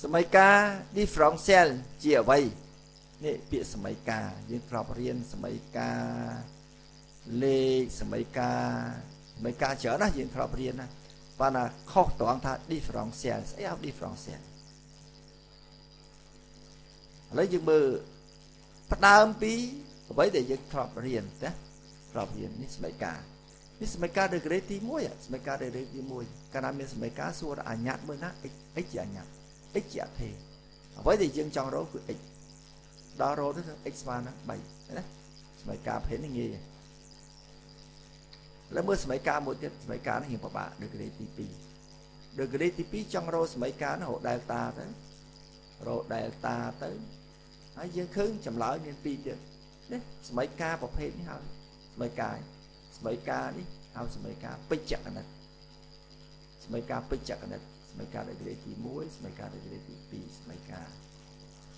សមីការ differential ជាអ្វីនេះពាក្យសមីការយើងធ្លាប់រៀនសមីការលេខសមីការច្រើនណាស់យើងធ្លាប់រៀនណាប៉ុន្តែខុសត្រង់ថា differential ស្អីហៅ differential ឥឡូវយើងមើលផ្ដើមពីអ្វីដែលយើងធ្លាប់រៀនណាធ្លាប់រៀននេះសមីការនេះសមីការ degree ទី1សមីការ degree ទី1កាលណាមានសមីការសួរអញ្ញត្តិមើលណា x x ជាអញ្ញត្តិ x ជាអថេអ្វីដែលយើងចង់រកគឺ x ដល់រកទៅគឺ x ស្មើនឹង3ណាសមីការភេទនេះងាយឥឡូវមើលសមីការមួយទៀតសមីការនេះរៀងពិបាក degree ទី2 degree ទី2ចង់រកសមីការនោះរក delta ទៅរក delta ទៅហើយយើងឃើញចម្លើយមាន2ទៀតនេះសមីការប្រភេទនេះហើយសមីការនេះហៅសមីការបច្ចកណិតសមីការបច្ចកណិតសមីការ degree ទី1សមីការ degree ទី2សមីការ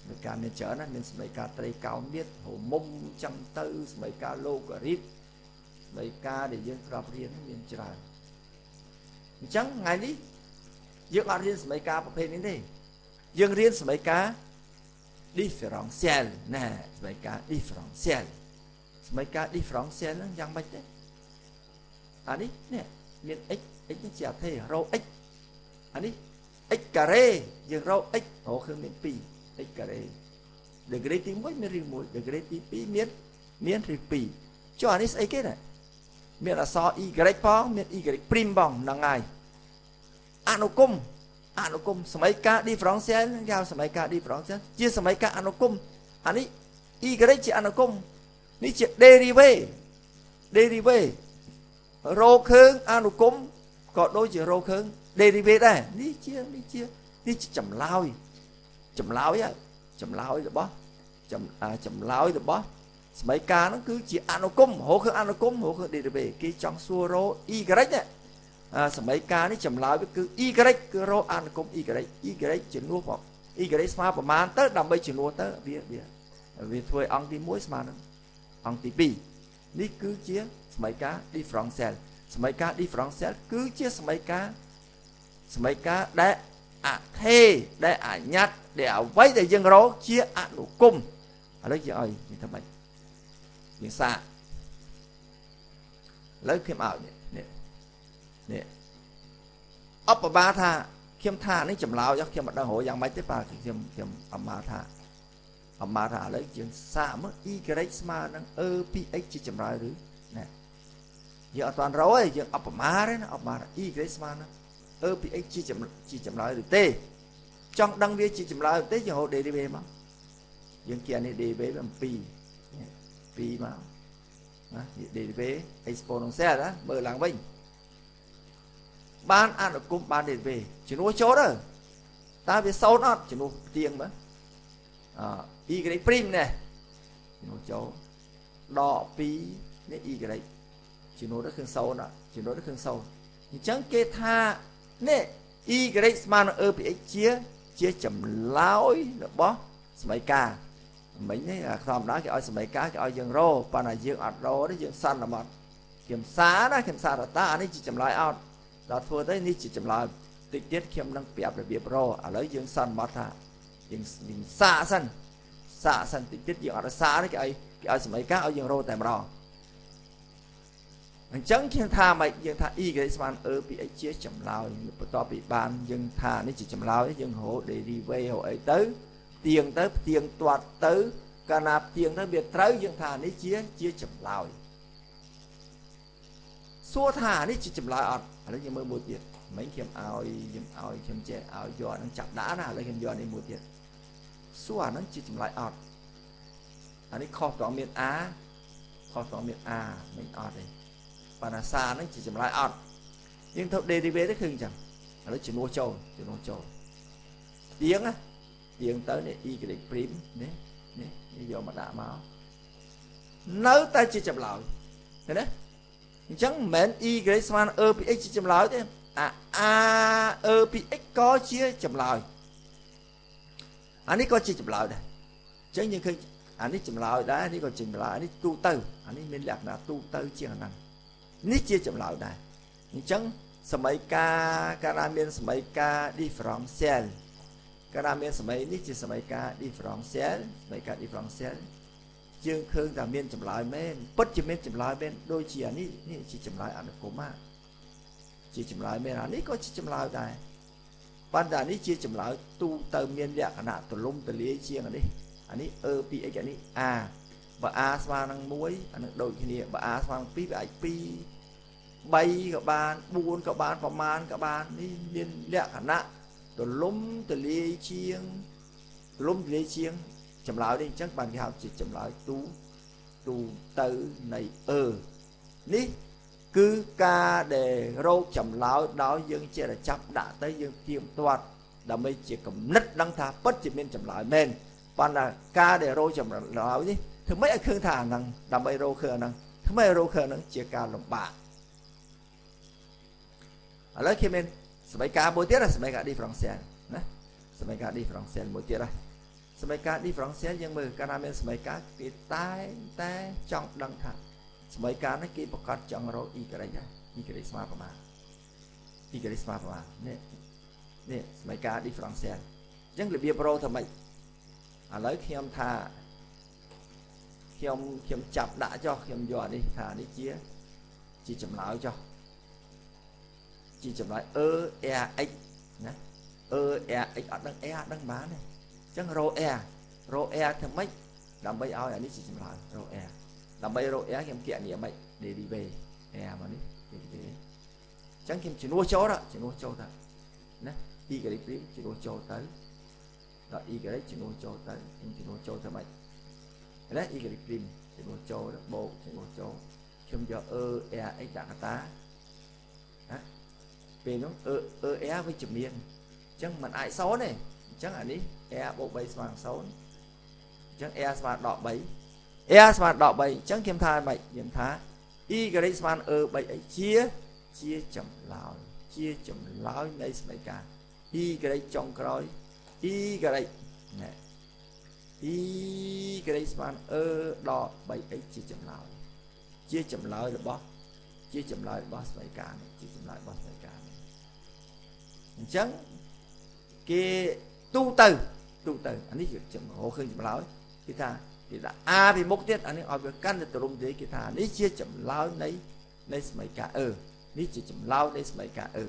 មានច្រើនណាស់មានសមីការត្រីកោណមាត្រហមុំចឹងទៅសមីការឡូការីតសមីការដែលយើងធ្លាប់រៀនមានច្រើនអញ្ចឹងថ្ងៃនេះយើងអត់រៀនសមីការប្រភេទនេះទេយើងរៀនសមីការ differential ណាសមីការ differential សមីការ differential ហ្នឹងយ៉ាងម៉េចទេអានេះនេះមាន x x នេះជាអថេរក x អានេះ x ការ៉េយើងរក x រកឃើញមាន2 x ការ៉េ degree ទី1មានឬ1 degree ទី2មានឬ2ចុះអានេះស្អីគេណាមានអក្សរ y ផងមាន y' ផងហ្នឹងហើយអនុគមសមីការ differential គេហៅសមីការ differential ជាសមីការអនុគមអានេះ y ជាអនុគមនេះជា derivative រកឃើញអនុគមក៏ដូចជារកឃើញ derivative ដែរនេះជាចម្លើយចម្លើយរបស់ចម្លើយរបស់សមីការហ្នឹងគឺជាអនុគមរកឃើញអនុគមរកឃើញ derivative គេចង់សួររក y នេះសមីការនេះចម្លើយវាគឺ y គឺរកអនុគម y y ជំនួសផង y ស្មើប្រមាណទៅដើម្បីជំនួសទៅវាធ្វើឲ្យអង្គទី1ស្មើនឹងអង្គទី2នេះគឺជាសមីការ differential សមីការ differential គឺជាសមីការដែលអថេដែលអញ្ញត្តិដែលអ្វីដែលយើងរកជាអនុគមឥឡូវយើងឲ្យយើងធ្វើម៉េចយើងសាកឥឡូវខ្ញុំឲ្យនេះអបបាថាខ្ញុំថានេះចម្លើយខ្ញុំមិនដឹងរកយ៉ាងម៉េចទេបាទខ្ញុំអមាថាឥឡូវយើងសាកមើល y ស្មើនឹង e 2x ជាចម្លើយឬណាយើងអត់ទាន់រកទេយើងអបមាទេណាអបមា y ស្មើនឹង e 2x ជាចម្លើយឬទេចង់ដឹងវាជាចម្លើយឬទេយើងរក derivative មកយើងគិតអានេះ derivative 2 2មកណា derivative exponential ណាមើលឡើងវិញបានអនុគមបាន derivative ជំនួសចូលទៅតើវាសូន្យអត់ជំនួសផ្ទៀងមើល y' នេះជំនួសចូលដក2នេះ y ជំនួសទៅឃើញសូន្យជំនួសទៅឃើញសូន្យអញ្ចឹងគេថានេះ y ស្មើនឹង e 2x ជាចម្លើយរបស់សមីការមិញនេះធម្មតាគេឲ្យសមីការគេឲ្យយើងរកប៉ុន្តែយើងអត់រកទេយើងសន្មត់ខ្ញុំសារណាខ្ញុំសារតាអានេះជាចម្លើយអត់ដល់ធ្វើទៅនេះជាចម្លើយតិចទៀតខ្ញុំនឹងប្រាប់របៀបរកឥឡូវយើងសន្មត់ថាយើងសាកសិនតិចទៀតយើងអត់សាកទេគេឲ្យសមីការឲ្យយើងរកតែម្ដងអញ្ចឹងខ្ញុំថាម៉េចយើងថា y ស្មើនឹង e 2x ជាចម្លើយបន្ទាប់ពីបានយើងថានេះជាចម្លើយយើងរក derivative រកអីទៅផ្ទៀងទៅផ្ទៀងទាត់ទៅកាលណាផ្ទៀងទៅវាត្រូវយើងថានេះជាចម្លើយសួរថានេះជាចម្លើយអត់ឥឡូវយើងមើលមួយទៀតមិញខ្ញុំឲ្យខ្ញុំចេះឲ្យយកអានឹងចាប់ដាក់ណាឥឡូវខ្ញុំយកនេះមួយទៀតសួរអានឹងជាចម្លើយអត់អានេះខុសត្រង់មាន a ខុសត្រង់មាន a មិនអត់ទេប៉ុន្តែសារហ្នឹងជាចម្លើយអត់យើងធ្វើ derivative ទៅគឺអញ្ចឹងឥឡូវជំនួសចូលផ្ទៀងណាផ្ទៀងទៅនេះ y' នេះនេះយកមកដាក់មកនៅតែជាចម្លើយឃើញទេអញ្ចឹងមិនមែន y ស្មើនឹង e 2x ជាចម្លើយទេអា a e 2x ក៏ជាចម្លើយអានេះក៏ជាចម្លើយដែរអញ្ចឹងយើងឃើញអានេះចម្លើយដែរនេះក៏ជាចម្លើយនេះទូទៅអានេះមានលក្ខណៈទូទៅជាងអាហ្នឹងនេះជាចម្លើយដែរអញ្ចឹងសមីការកាលណាមានសមីការ differential កាលណាមានសម័យនេះជាសម័យកាល differential សម័យកាល differential យើងឃើញថាមានចម្លើយមែនពិតជាមានចម្លើយមែនដូចជាអានេះនេះជាចម្លើយអនុគមន៍ជាចម្លើយមែនអានេះក៏ជាចម្លើយដែរប៉ុន្តែនេះជាចម្លើយទូទៅមានលក្ខណៈទលំទលាយជាងអានេះអានេះ e 2x អានេះ a បើ a ស្មើនឹង1អានឹងដូចគ្នាបើ a ស្មើនឹង2វាអាច2 3ក៏បាន4ក៏បានប្រមាណក៏បាននេះមានលក្ខណៈទលំទលាយជាងទលំទលាយជាងចម្លើយនេះអញ្ចឹងបានគេហៅជាចម្លើយទូទូទៅនៃ e នេះគឺការដែលរកចម្លើយដោយយើងជាតែចាប់ដាក់ទៅយើងទៀងទាត់ដើម្បីជាគំនិតដឹងថាពិតជាមានចម្លើយមែនប៉ុន្តែការដែលរកចម្លើយនេះធ្វើម៉េចឲ្យឃើញថាអាហ្នឹងដើម្បីរកឃើញអាហ្នឹងធ្វើម៉េចរកឃើញអាហ្នឹងជាការលំបាកឥឡូវគេមានសម័យកាលមួយទៀតសម័យកាល differential ណាសម័យកាល differential មួយទៀតហើយសម័យកាល differential យើងមើលកាលណាមានសម័យកាលគេតែងតែចង់ដឹងថាសម័យកាលនេះគេប្រកាសចង់រក y ហើយ y ស្មើប្រមាណ y ស្មើប្រមាណនេះនេះសម័យកាល differential អញ្ចឹងរបៀបរកធ្វើម៉េចឥឡូវខ្ញុំថាខ្ញុំចាប់ដាក់ចុះខ្ញុំយកអានេះថានេះជាចម្លើយចុះជាចម្លើយ e r x ណា e r x អត់ដឹង r អត់ដឹងបានទេអញ្ចឹងរក r រក r ធ្វើម៉េចដើម្បីឲ្យអានេះជាចម្លើយរក r ដើម្បីរក r ខ្ញុំគណនាម៉េច derivative r មកនេះ derivative អញ្ចឹងខ្ញុំជំនួសចូលជំនួសចូលទៅណា y prime ជំនួសចូលទៅដល់ y ជំនួសចូលទៅខ្ញុំជំនួសចូលទៅម៉េចណា y prime ជំនួសចូលបូកជំនួសចូលខ្ញុំយក e r x ដាក់កតាណាពេលនោះ e e r វិជ្ជមានអញ្ចឹងมันអាច0ទេអញ្ចឹងអានេះ r បូក3ស្មើនឹង0អញ្ចឹង r ស្មើដក3 r ស្មើដក3អញ្ចឹងខ្ញុំថាម៉េចខ្ញុំថា y ស្មើនឹង e 3x ជាចម្លើយជាចម្លើយនៃសមីការ y ចុងក្រោយ y ណែ y ស្មើនឹង e ដក 3x ជាចម្លើយជាចម្លើយរបស់ជាចម្លើយរបស់សមីការនេះជាចម្លើយរបស់សមីការនេះអញ្ចឹងគេទូទៅអានេះជារកឃើញចម្លើយគេថាគេដាក់ a ពីមុខទៀតអានេះឲ្យវាកាន់តែទលំទេគេថានេះជាចម្លើយនៃសមីការ e នេះជាចម្លើយនៃសមីការ e